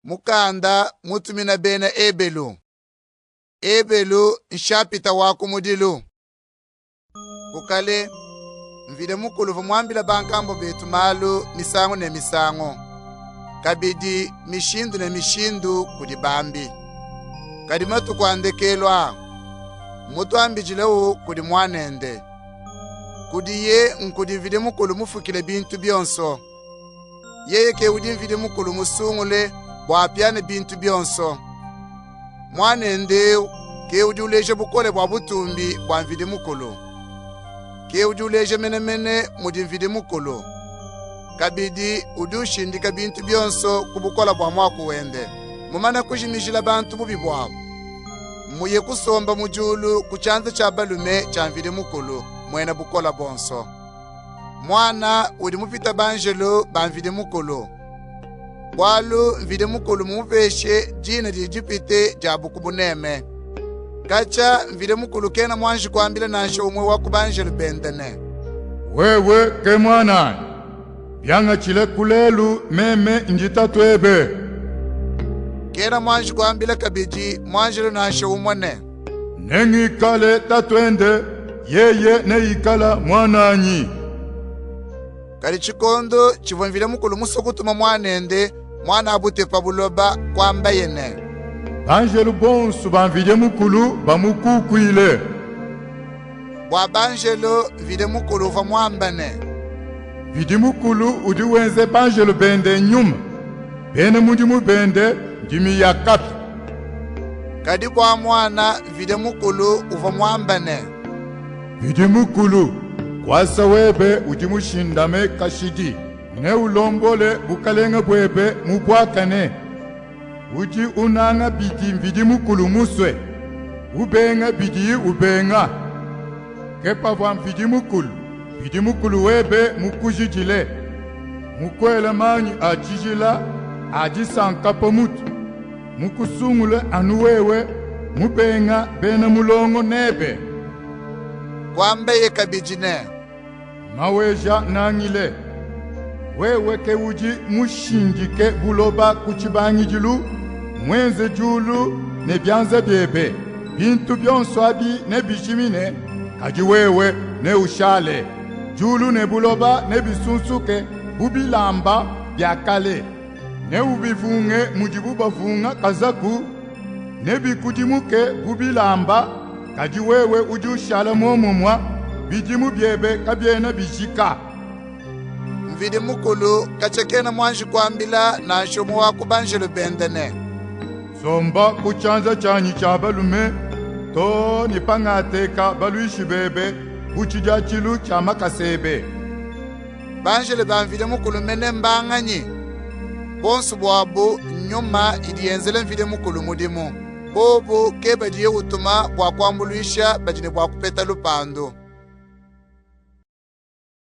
Mukanda mutumina bena Ebelu. Ebelu nshapita wa kumudilu. Ku kale, Mvidi Mukulu uvua muambile bankambua betu malu misangu ne misangu, kabidi mishindu ne mishindu kudi bambi. Kadi matuku a ndekelu aa, mmutuambidilewu kudi Muanende. Kudiye nkudi Mvidi Mukulu mufukile bintu bionso. Yeye ke udi Mvidi Mukulu musungule bua apiane bintu bionso. Muanende eu ke udi uleja bukole bua butumbi bua Mvidi Mukulu. Ke udi uleja menemene mudi Mvidi Mukulu. Kabidi udi ushindika bintu bionso ku bukole bua muaku wende. Mumane kujimijila bantu bubi buabu, mmuye kusomba mu diulu ku tshianza tshia balume tshia Mvidi Mukulu muena bukole buonso. Muana udi mupite banjelu ba Mvidi Mukulu, bualu Mvidi Mukulu mmumupeshe dina didi dipite diabu ku buneme. Katshia Mvidi Mukulu kena muanji kuambila nansha umue wa ku banjelu bende ne, Wewe ke muananyi, biangatshile ku lelu meme ndi tatuebe. Kena muanji kuambila kabidi muanjelu nansha umue ne, Nengikale tatuende, yeye neikale muananyi. Kadi tshikondo tshivua Mvidi Mukulu musue kutuma muanende muanabute pa buloba, kuambaye ne, Banjelu bonsu ba Mvidi Mukulu bamukukuile. Bua banjelu, Mvidi Mukulu uvua muambe ne, Mvidi Mukulu udi wenza banjelu bende nyuma, bena mudimu bende ndimi ya kapia. Kadi bua Muana, Mvidi Mukulu uvua muambe ne, Mvidi Mukulu, nkuasa webe udi mushindame kashidi, neulombole bukalenga buebe mu buakane. Udi unanga bidi Mvidi Mukulu musue, ubenga bidiye ubenga. Ke pavua Mvidi Mukulu, Mvidi Mukulu webe mukujidile, mukuele manyi a tshijila a disanka pa mutu, mukusungule anu wewe, mubenga bena mulongo nebe. Kuambaye kabidi ne, Maweja-Nangile, wewe ke udi mushindike buloba ku tshibangidilu, muenze diulu ne bianza biebe. Bintu bionso abi nebijimine, kadi wewe neushale. Diulu ne buloba nebisunsuke bu bilamba bia kale. Neubivunge mudibu bavunga kazaku, nebikudimuke bu bilamba, kadi wewe udi ushala muomumue, bidimu biebe kabiena bijika. Mvidi Mukulu katshia kena muanji kuambila nansha umue wa ku banjelu bende ne, Somba ku tshianza tshianyi tshia balume, too ne pangateka baluishi bebe bu tshidiatshilu tshia makasa ebe. Banjelu ba Mvidi Mukulu mene mbanganyi? Bonsu buabu nnyuma idi yenzela Mvidi Mukulu mudimu. Bobu ke badiye utuma bua kuambuluisha badi ne bua kupeta lupandu.